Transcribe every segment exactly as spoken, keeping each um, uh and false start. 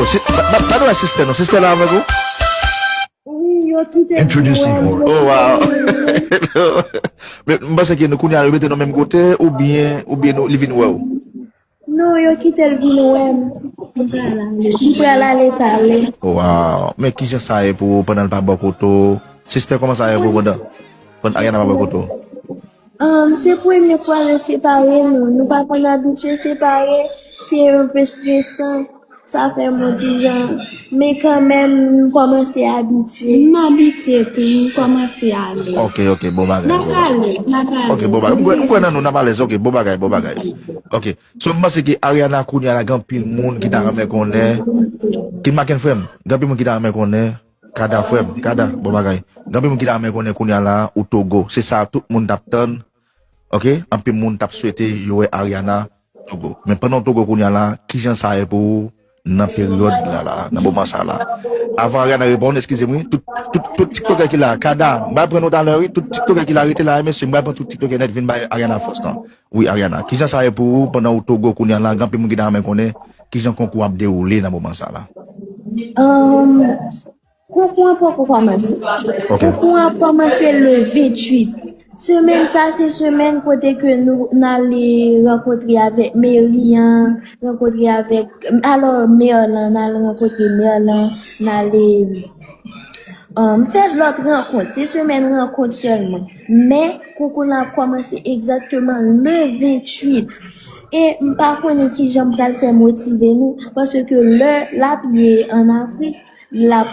Si, pa, pa, pa dwe asiste non, sistè la avèk ou? Wi, yo kite l vin wè m. Oh, wow. Men, m panse ke nou kounye a yo mete nou menm kote, oubyen, oubyen nou, li vin wè w? Non, yo kite l vin wè m. Li pral ale. Li pral ale pale. Wow. Men kijan sa ye pou ou pandan l pa bò kote w? Sistè, kòman sa ye pou ou pandan, pandan Ariana pa bò kote w? Um, se premye fwa nou separe nou. Nou pa konn abitye separe. Se yon pe stresan. Sa fè m yon ti jan. Men kanmenm, m kòmanse abitye. M abitye tou, m kòmanse alèz. Ok, ok, bon bagay, bon bagay. N ap alèz, n ap alèz. Ok, bon bagay. M kwè, m kwè nan nou, n ap alèz. Ok, bon bagay, bon bagay. Ok. So, m panse ke Ariana kounye a la, gen anpil moun ki ta renmen konnen. Kin maken frè m, gen anpil moun ki ta renmen konnen. Kada frè m, Kada, bon bagay. Gen anpil moun ki ta renmen konnen kounye a la, ou Togo. Se sa tout moun t ap tann. Ok? Anpil moun t ap swete yo wè Ariana Togo. Men pandan w Togo kounye a la, kijan sa ye pou ou nan peryòd la, la, nan moman sa la? Avan Ariana reponn, eskize m, wi, tout, tout, tout tiktokè ki la, Kada, m pral pran nou talè, wi, tout tiktokè ki la, rete la, mesye, m pral pran tout tiktokè nèt, vin bay Ariana fòs lan. Wi, Ariana, kijan sa ye pou ou pandan ou Togo kounye a la, gen anpil moun ki ta renmen konnen kijan konkou ap dewoule nan moman sa la? Ahn, konkou an poko kòmanse. Ok. Konkou an kòmanse le venntuit. Semèn sa, se semèn kote ke nou, n ale rankontre avèk meri an, rankontre avèk, alò, mè lan, n al rankontre mè lan, n ale, um, fè lòt rankont. Se semèn rankont sèlman. Men, konkou la ap kòmanse egzakteman le venntuit. E m pa konnen kijan m pral fè motive nou, paske lè l ap ye ann Afrik, l ap,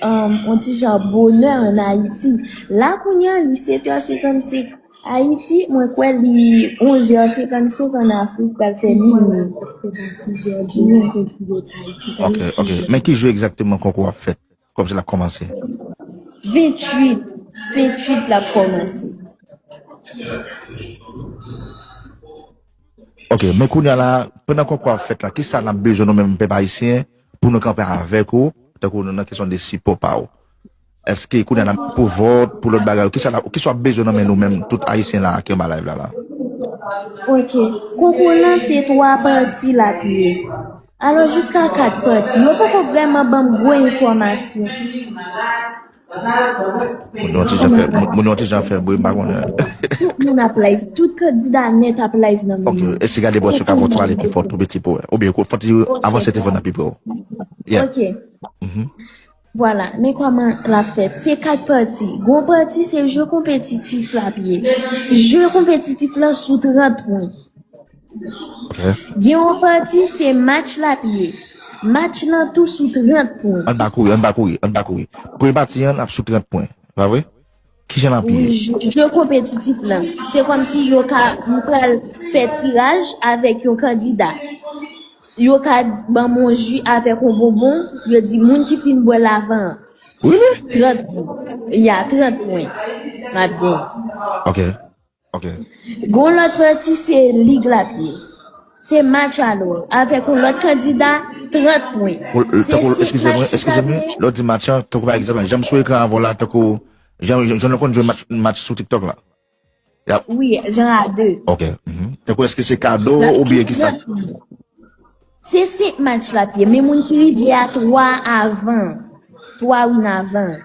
um, on ti jan bonè ann Ayiti. La kounye a, li sèt è senkannsenk Ayiti, mwen kwè li onz è senkannsenk ann Afrik, pral fè midi. Ok, ok. Men ki jou egzakteman konkou ap fèt? Kòmsi l ap kòmanse? Venntuit, venntuit l ap kòmanse. Ok, men kounye a la, pandan konkou ap fèt la, kisa n ap bezwen nou menm pèp ayisyen pou nou kanpe avèk ou, tankou nou nan kesyon de sipò pa ou? Èske kounye a n ap pou vòt, pou lòt bagay, kisa n ap, kisa w ap bezwen nan men nou menm, tout ayisyen la ki anba live la la? Ok, konkou lan se twa pati l ap ye. Alò, jiska kat pati. Yo poko vrèman ban m gwo enfòmasyon. Moun yo ti jan fè, moun, moun yo ti jan fè bri, m pa konnen. Tout moun ap live, tout kandida nèt ap live nan moman. Ok, èske gade bò si w ka konn pale pi fò tou piti pou wè? Oubyen fò ti avanse telefòn nan pi pre w. Yeah. Ok. Mhm. Vwala, men kòman l ap fèt. Se kat pati. Gon pati se je konpetitif l ap ye. Je konpetitif lan sou trant pwen. Ok. Gen yon pati se match l ap ye. Match lan tou sou trant pwen. Ann pa kouri, ann pa kouri, ann pa kouri. Premye pati an ap sou trant pwen. Pa vre? Kijan l ap ye? Wi, je, je konpetitif lan. Se kòmsi yo ka, m pral fè tiraj avèk yon kandida. Yo ka di, ban m yon ji avèk yon bonbon, yo di moun ki fin bwè l avan an. Really? Trant pwen. Ya, trant pwen. N ap gen. Ok. Ok. Gon lòt pati se lig l ap ye. Se match alò avèk yon lòt kandida, trant pwen. Ou, l, tankou, eskize mwen, eskize mwen, lè w di match an, tankou pa egzanp, jan m sou ekran avè w la, tankou, jan, jan, jan nou konn jwe match, match sou TikTok la. Wi, jan a de. Ok. Mhm. Tankou èske se kado oubyen ki sa? Se senk match l ap ye, men moun ki rive a twa avan, twa win avan,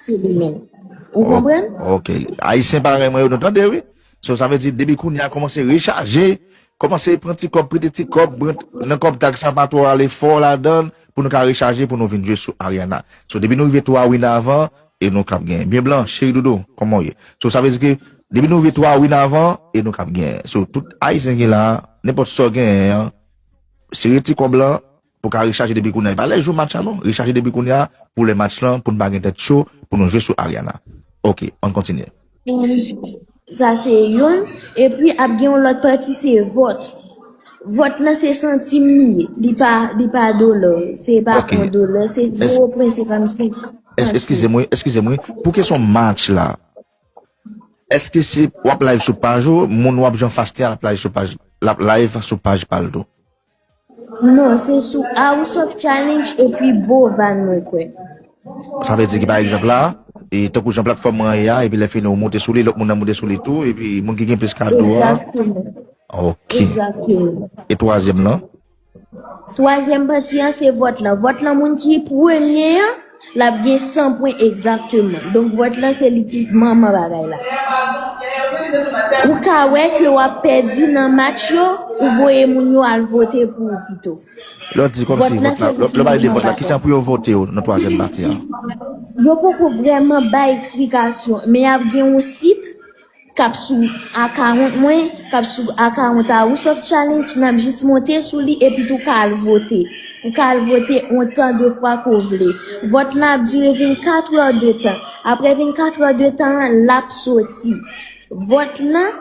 se li menm. Ou konprann? Ok. Ayisyen parèy mwen yo, nou tande, wi. So, sa vle di, depi kounye a, kòmanse rechaje, kòmanse pran ti kòb, prete ti kòb, nan kòb tag sa, pa twò ale fò ladan l, pou nou ka rechaje, pou nou vin jwe sou Ariana. So, depi nou rive twa win avan, e nou k ap genyen. Byen blan, cheri doudou, kòman w ye? So, sa vle di ke depi nou rive twa win avan, e nou k ap genyen. So, tout ayisyen ki la, nenpòt sa w genyen an, sere ti kòb lan, pou ka rechaje depi kounye a. E pa lè jou match la non, rechaje depi kounye a, pou lè match lan, pou n pa gen tèt cho, pou nou jwe sou Ariana. Ok, ann kontinye. Sa se youn. Epi ap gen yon lòt pati, se vòt. Vòt lan se santim li ye. Li pa, li pa dola. Se pa yon dola. Se zewo pwen senkannsenk. Eskize m, wi, eskize m, wi. Pou kesyon match la, èske se w ap live sou paj ou, moun w ap jwenn faste a ap live sou paj, l ap live sou paj pa l tou? Non, se sou House of Challenge epi Bovan mwen kwè. Sa vle di ki pa egzanp la, e tankou jan platfòm mwen ye a, epi lè fini ou moute sou li, lòt moun nan moute sou li tou, epi moun ki gen plis kado a. Egzakteman. Ok. Egzakteman. E twazyèm lan? Twazyèm pati an se vòt lan. Vòt lan, moun ki premye an, l ap gen san pwen egzakteman. Donk, vòt lan se li ki manman bagay la. Ou ka wè ke w ap pèdi nan match yo, ou voye moun yo al vote pou ou pito. Lè w di kòmsi vòt la, lè w pale de vòt la, kijan pou yo vote yo nan twazyèm pati a? Yo poko vrèman bay eksplikasyon, men y ap gen yon sit k ap sou akawont mwen, k ap sou akawont a House of Challenge, n ap jis monte sou li epi tou ka al vote. Ou ka al vote ontan de fwa ke w vle. Vòt lan ap dire vennkat è de tan. Apre vennkat è de tan an, l ap soti. Vòt lan,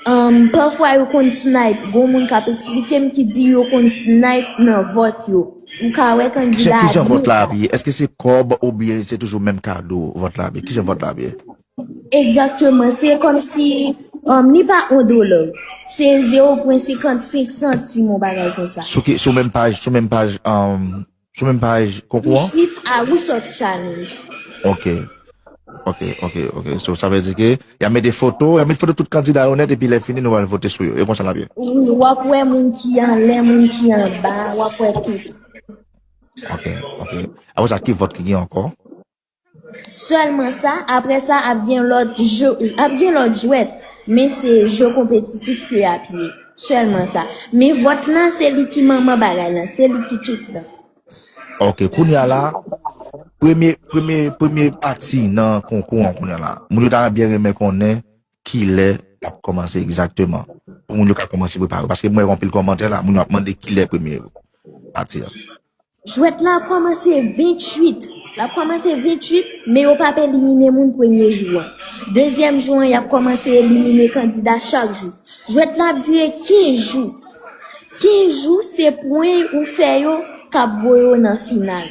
um, pafwa yo konn snipe. Gon moun k ap eksplike m ki di yo konn snipe nan vòt yo. Ou ka wè kandida a. Kijan vòt la ap ye? Èske se kòb oubyen se toujou menm kado vòt la ap ye? Kijan vòt la ap ye? Egzakteman, se kòmsi, um, li pa yon dola. Se zewo pwen senkannsenk santim, yon bagay konsa. Sou ki, sou menm paj, sou menm paj, um, sou menm paj konkou an? Sou sit a House of Challenge. Ok. Ok, ok, ok. So, sa vle di ke y a mete foto, y a mete foto tout kandida yo nèt, epi lè fini, nou pral vote sou yo. E konsa l ap ye. Wi, w ap wè moun ki anlè, moun ki anba, w ap wè tout. Ok, ok. Apre sa, ki vòt ki gen ankò? Sèlman sa, apre sa, ap gen lòt je, ap gen lòt jwèt, men se je konpetitif ke ap ye. Sèlman sa. Men vòt lan, se li ki manman bagay lan, se li ki tout lan. Ok, kounye a la, premye, premye, premye pati nan konkou an kounye a la. Moun yo ta byen renmen konnen kilè l ap kòmanse egzakteman. Pou moun yo ka kòmanse prepare. Paske mwen wè anpil kòmantè la, moun yo ap mande kilè premye pati a. Jwèt la ap kòmanse venntuit. L ap kòmanse venntuit, men yo p ap elimine moun premye jou an. Dezyèm jou an, y ap kòmanse elimine kandida chak jou. Jwèt la ap dire kenz jou. Kenz jou, se pwen ou fè yo k ap voye w nan final.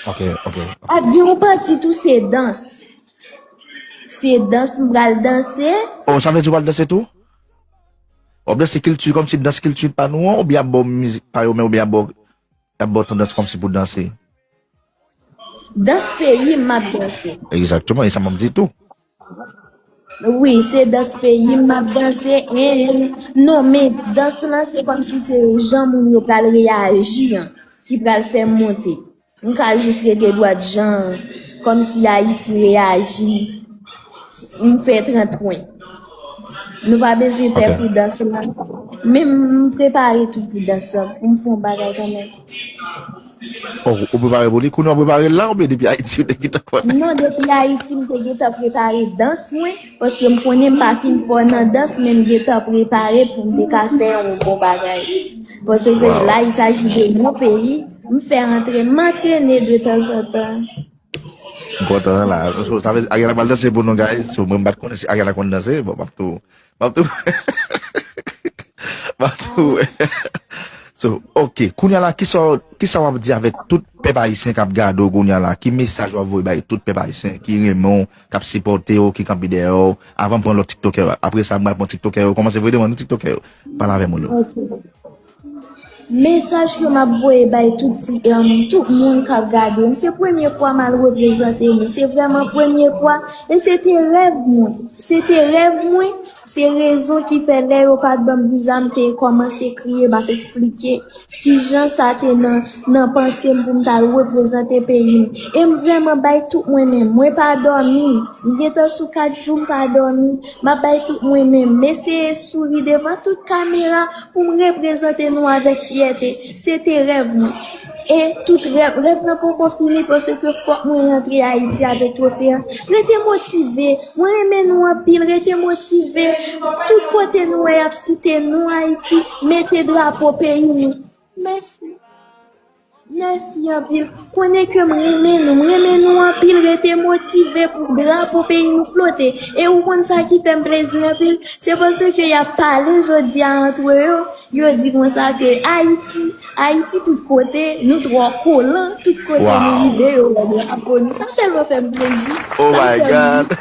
Ok, ok, ok. Ap gen yon pati tou, se dans. Se dans m pral danse. Oh, sa vle di w pral danse tou? W ap danse kilti, kòmsi dans kilti pa nou an, oubyen ap ba w mizik pa yo, men oubyen ap ba w, ap ba w tandans kòmsi pou danse? Dans peyi m, m ap danse. Egzakteman, e sa m ap di tou. Wi, se dans peyi m, m ap danse. En, non, men dans lan, se kòmsi se jan moun yo pral reyaji an, ki pral fè m monte. M ka jis rete dwat jan, kòmsi Ayiti reyaji, m fè trant pwen. Nou pa bezwen pè pou dans lan. Men m prepare tou pou dans lan, pou m fè yon bagay kanmenm. Oh, ou prepare pou li? Kounye a w prepare l la, oubyen depi Ayiti ou te gentan konnen? Non, depi Ayiti, m te gentan prepare dans mwen, paske m konnen m pa fin fò nan dans, men m gentan prepare pou m te ka fè yon bon bagay. Paske la, il s'agit de mon pays, m fè antre, m antrene de tanzantan. M kontan la. So, sa vle di Ariana pral danse pou nou, guys. So, mwen m pa t konnen si Ariana konn danse. Bon, m ap tou, m ap tou, m ap tou. So, ok. Kounye a la, kisa, kisa w ap di avèk tout pèp ayisyen k ap gade w kounye a la? Ki mesaj w ap voye bay tout pèp ayisyen ki renmen w, k ap sipòte w, ki kanpe dèyè w? Avan m pran lòt tiktokè yo. Apre sa, mwen pran tiktokè yo. Kòmanse voye demann nou tiktokè yo. Pale avè moun yo. Ok. Mesaj ke m ap voye bay tout ti, em, tout moun k ap gade m, se premye fwa m al reprezante nou. Se vrèman premye fwa. E se te rèv mwen. Se te rèv mwen. Se rezon ki fè lè yo pa t ban m viza, m te kòmanse kriye, m ap eksplike kijan sa te nan, nan panse m pou m t al reprezante peyi m. E m vrèman bay tout mwen menm. Mwen pa dòmi. M gentan sou kat jou m pa dòmi. M ap bay tout mwen menm. M eseye souri devan tout kamera pou m reprezante nou avèk fyète. Se te rèv mwen. E tout rèv, rèv lan poko fini paske fòk mwen rantre Ayiti avèk twofe an. Rete motive. Mwen renmen nou anpil. Rete motive. Tout kote nou wè y ap site non Ayiti, mete drapo peyi nou. Mèsi. Mèsi anpil. Konnen ke m renmen nou. M renmen nou anpil. Rete motive pou drapo peyi nou flote. E ou konn sa ki fè m plezi anpil? Se paske y ap pale jodi a antre yo. Yo di konsa ke Ayiti, Ayiti tout kote, nou twò kolan, tout kote nou rive, yo wè drapo nou. Sa tèlman fè m plezi. Oh my God!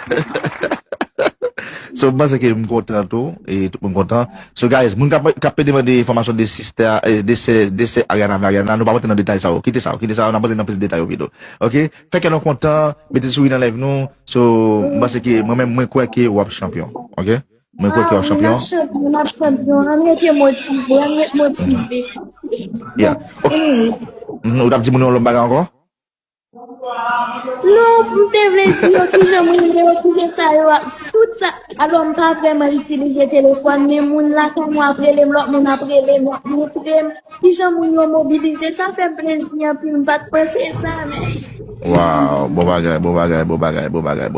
So, m panse ke m kontan tou, e tout moun kontan. So, guys, moun k ap, k ap demande enfòmasyon de sista, eh, de sè, de sè Ariana, Ariana, nou pa rantre nan detay sa yo. Kite sa yo, kite sa yo, n ap rantre nan plis detay yo pito. Ok? Fè kè nou kontan, mete souri nan live nou. So, m panse ke mwen menm, mwen kwè ke w ap chanpyon. Ok? Mwen kwè ke w ap chanpyon. N ap chanpyon, n ap chanpyon. Ann rete motive, ann ret motive. Yeah. Ok. Mhm, ou t ap di moun yon lòt bagay ankò? Non, m te vle di yo kijan moun yo, kijan sa yo ap, tout sa. Alò, m pa vrèman itilize telefòn, men moun lakay mwen ap rele m, lòt moun ap rele m, y ap montre m kijan moun yo mobilize. Sa fè m plezi anpil, m pa t panse sa, mèsi. Wow, bon bagay, bon bagay, bon bagay, bon bagay.